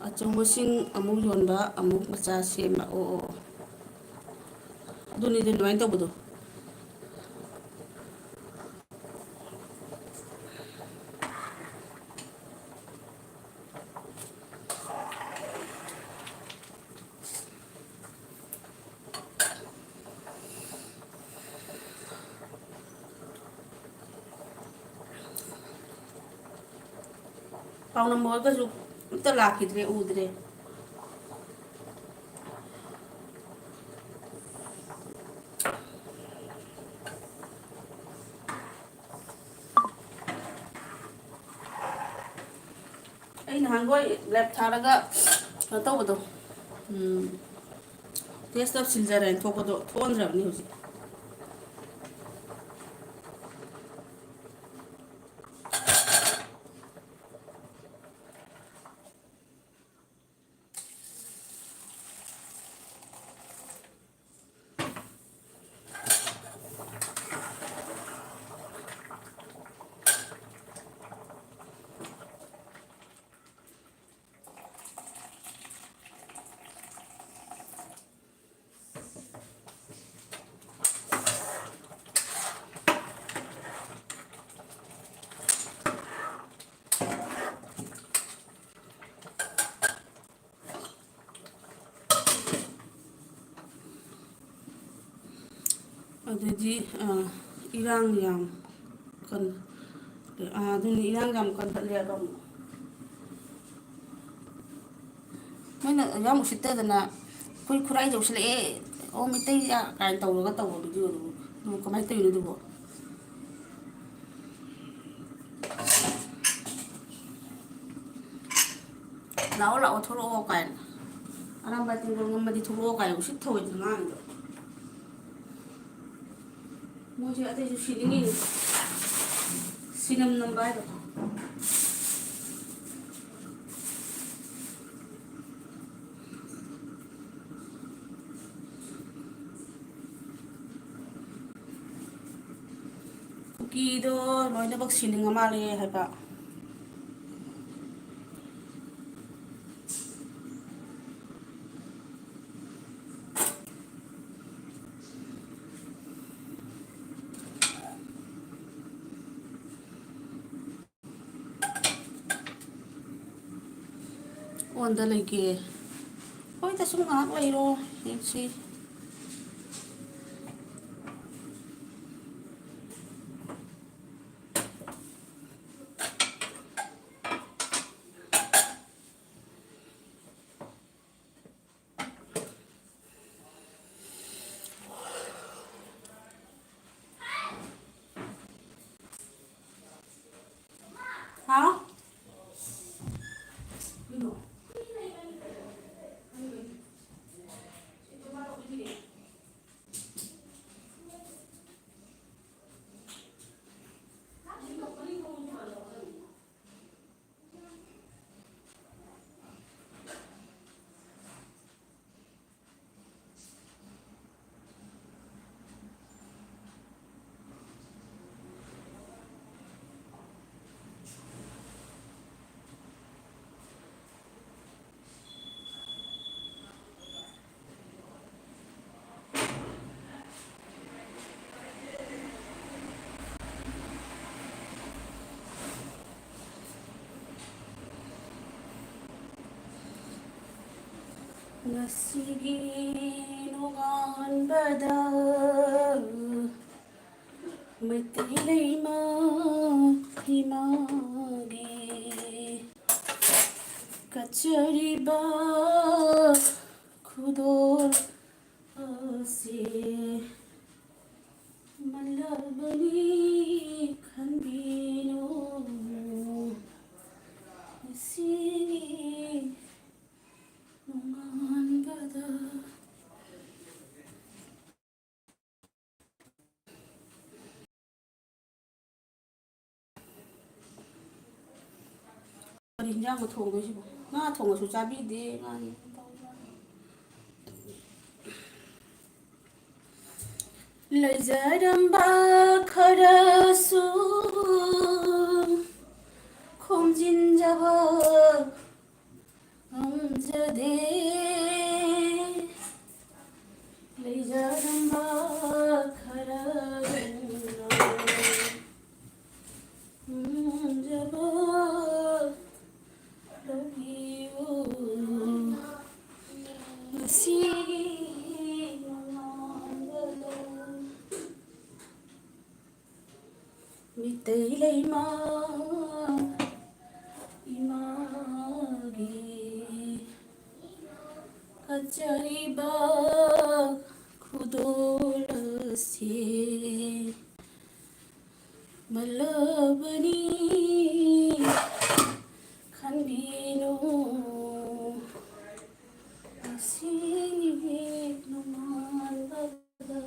ꯑꯆꯧꯕꯁꯤꯡ ꯑꯃꯨꯛ ꯌꯣꯟꯕ, ꯑꯃꯨꯛ ꯃꯆꯥ ꯁꯦꯝꯕ꯫ ꯑꯣ, ꯑꯣ, ꯑꯣ꯫ ꯑꯗꯨꯅꯤꯗ ꯑꯗꯨꯃꯥꯏꯅ ꯇꯧꯕꯗꯣ꯫ ꯄꯥꯎꯅꯝ ꯍꯣꯏꯒꯁꯨ ꯑꯝꯇ ꯂꯥꯛꯈꯤꯗ꯭ꯔꯦ, ꯎꯗ꯭ꯔꯦ꯫ ꯑꯩ ꯅꯍꯥꯟꯈꯣꯏ ꯂꯦꯞ ꯊꯥꯔꯒ ꯀꯩꯅꯣ ꯇꯧꯕꯗꯣ, ꯎꯝ, ꯇꯦꯁ ꯇꯧꯁꯤꯟꯖꯔꯦꯅ ꯊꯣꯛꯄꯗꯣ ꯊꯣꯛꯍꯟꯗ꯭ꯔꯕꯅꯤ ꯍꯧꯖꯤꯛ꯫ ꯑꯗꯨꯗꯤ, ꯑ, ꯏꯔꯥꯡ ꯌꯥꯝ ꯀꯟ-, ꯑ, ꯑꯗꯨꯅꯤ, ꯏꯔꯥꯡ ꯌꯥꯝ ꯀꯟꯈꯠꯂꯦꯕ ꯑꯃꯨꯛ꯫ ꯃꯣꯏꯅ ꯌꯥꯝ ꯎꯁꯤꯠꯇꯗꯅ, "ꯑꯩꯈꯣꯏ ꯈꯨꯔꯥꯏ ꯌꯧꯁꯤꯜꯂꯛꯑꯦ, ꯑꯣ, ꯃꯩꯇꯩ ꯀꯥꯏꯅ ꯇꯧꯔꯒ ꯇꯧꯕ ꯚꯤꯗꯤꯑꯣꯗꯨꯕꯨ꯫ ꯑꯗꯨꯕꯨ ꯀꯃꯥꯏꯅ ꯇꯧꯔꯤꯅꯣ ꯑꯗꯨꯕꯨ?" "ꯂꯥꯛꯑꯣ, ꯂꯥꯛꯑꯣ, ꯊꯣꯛꯂꯛꯑꯣ" ꯀꯥꯏꯅ, "ꯑꯔꯥꯝꯕꯥꯏ ꯇꯦꯡꯒꯣꯜ ꯉꯝꯃꯗꯤ ꯊꯣꯛꯂꯛꯑꯣ" ꯀꯥꯏꯅ ꯎꯁꯤꯠ ꯊꯑꯣꯏꯗꯅ ꯉꯥꯡꯉꯤꯗꯣ꯫ ꯃꯣꯏꯁꯦ ꯑꯇꯩꯁꯨ ꯁꯤꯅꯤꯡꯉꯤꯅꯤ꯫ ꯁꯤꯅꯝ ꯅꯝꯕ ꯍꯥꯏꯗꯣ꯫ ꯀꯨꯀꯤꯗꯣ ꯂꯣꯏꯅꯃꯛ ꯁꯤꯅꯤꯡꯉ ꯃꯥꯜꯂꯦ ꯍꯥꯏꯕ꯫ ꯑꯣꯟꯗ ꯂꯩꯒꯦ꯫ ꯍꯣꯏꯗ, ꯁꯨꯝ ꯉꯥꯏꯍꯥꯛ ꯂꯩꯔꯣ, ꯌꯦꯡꯁꯤ꯫ ꯍꯥꯎ꯫ ꯉꯁꯤꯒꯤ ꯅꯣꯡꯉꯥꯟꯕꯗ ꯃꯩꯇꯩ ꯂꯩꯃ ꯏꯃꯥꯒꯤ ꯀꯠꯆꯔꯤꯕ ꯈꯨꯗꯣꯜ ꯑꯁꯤ ꯃꯜꯂꯕꯅꯤ ꯈꯟꯕꯤꯅꯨ꯫ ꯉꯁꯤꯒꯤ ꯅꯣꯡꯉꯥꯟꯕꯗ ꯀꯔꯤ ꯍꯤꯟꯖꯥꯡꯅꯣ ꯊꯣꯡꯗꯣꯏꯁꯤꯕꯣ? ꯉꯥ ꯊꯣꯡꯉꯁꯨ ꯆꯥꯕꯤꯗꯦ꯫ ꯉꯥ ꯂꯩꯖꯔꯝꯕ ꯈꯔꯁꯨ ꯈꯣꯝꯖꯤꯟꯖꯕ ꯉꯝꯖꯗꯦ꯫ ꯂꯩꯖꯔꯝꯕ ꯈꯔꯗꯨꯅ ꯉꯝꯖꯕ ꯂꯧꯕꯤꯌꯨ꯫ ꯉꯁꯤꯒꯤ ꯅꯣꯡꯉꯥꯟꯕꯗ ꯃꯤꯇꯩ ꯂꯩꯃ ꯏꯃꯥꯒꯤ ꯀꯠꯆꯔꯤꯕ ꯈꯨꯗꯣꯜ ꯑꯁꯤ ꯃꯜꯂꯕꯅꯤ ꯈꯟꯕꯤꯅꯨ꯫ ꯉꯁꯤꯒꯤ ꯅꯣꯡꯉꯥꯟꯕꯗ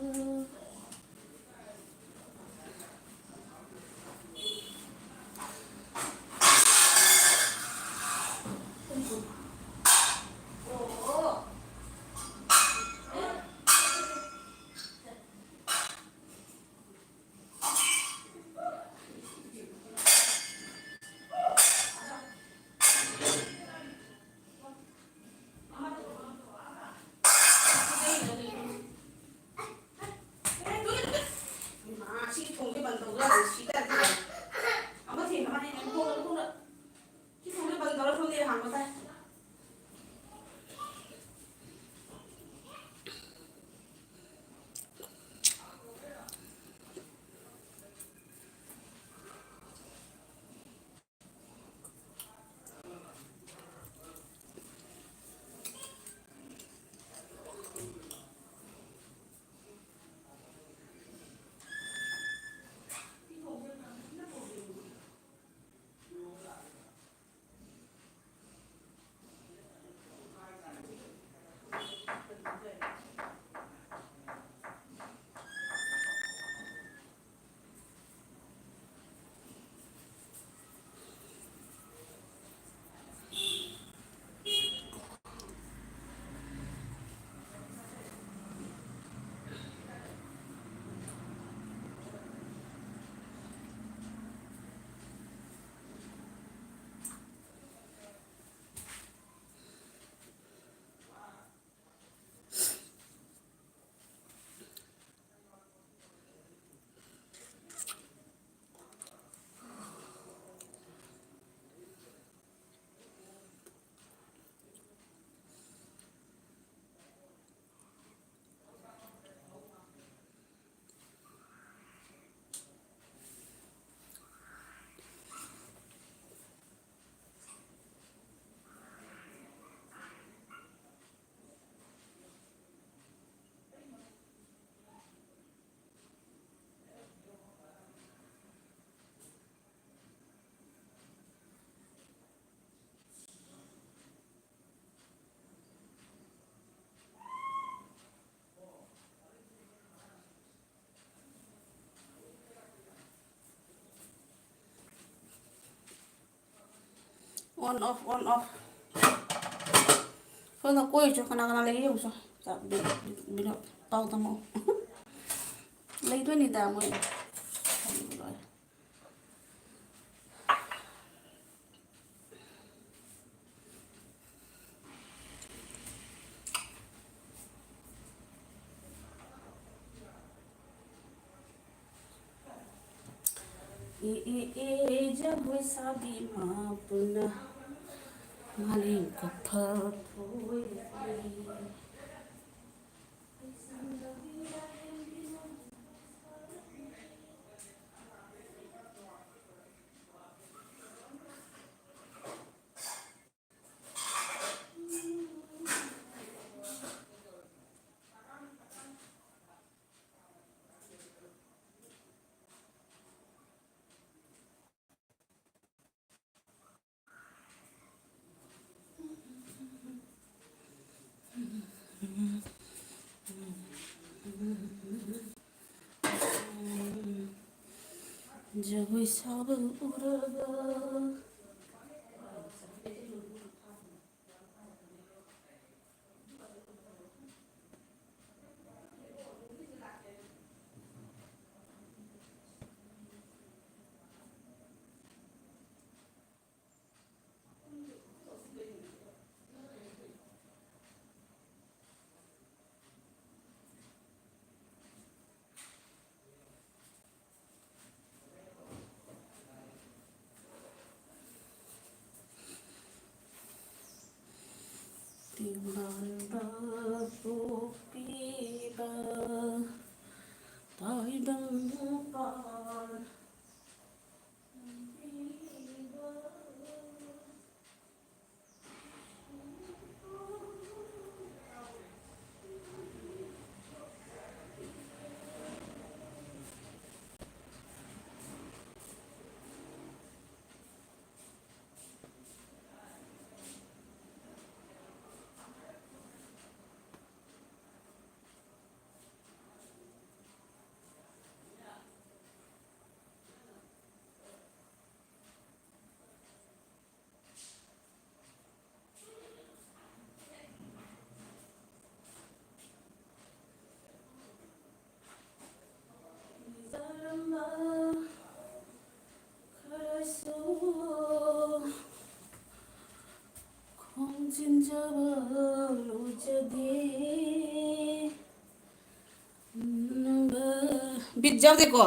On off, on off. ꯁꯣꯝꯗ ꯀꯣꯏꯔꯤꯁꯨ ꯀꯅꯥ ꯀꯅꯥ ꯂꯩꯒꯦ ꯌꯦꯡꯉꯨꯁꯨ꯫ ꯆꯥ-, ꯕꯤ-, ꯕꯤ-, ꯕꯤꯅꯣꯗ, ꯄꯥꯎ ꯇꯝꯃꯛꯑꯣ꯫ ꯂꯩꯗꯣꯏꯅꯤꯗ ꯃꯣꯏ꯫ ꯂꯣꯏꯔꯦ꯫ ꯑꯦ, ꯑꯦ, ꯑꯦ, ꯖꯒꯣꯏ ꯁꯥꯕꯤ ꯃꯥꯄꯨꯅ ꯃꯥꯂꯦꯝ ꯀꯞꯊ ꯊꯣꯏꯔꯦ꯫ ꯖꯒꯣꯏ ꯁꯥꯕ ꯎꯔꯒ꯫ ꯇꯦꯡꯕꯥꯡꯕ ꯄꯣꯛꯄꯤꯕ ꯇꯥꯏꯕꯪ ꯃꯄꯥꯟ꯫ ꯕꯤꯠ ꯌꯥꯎꯗꯦꯀꯣ꯫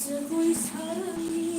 ꯖꯒꯣꯏ ꯁꯥꯔꯝꯃꯤ꯫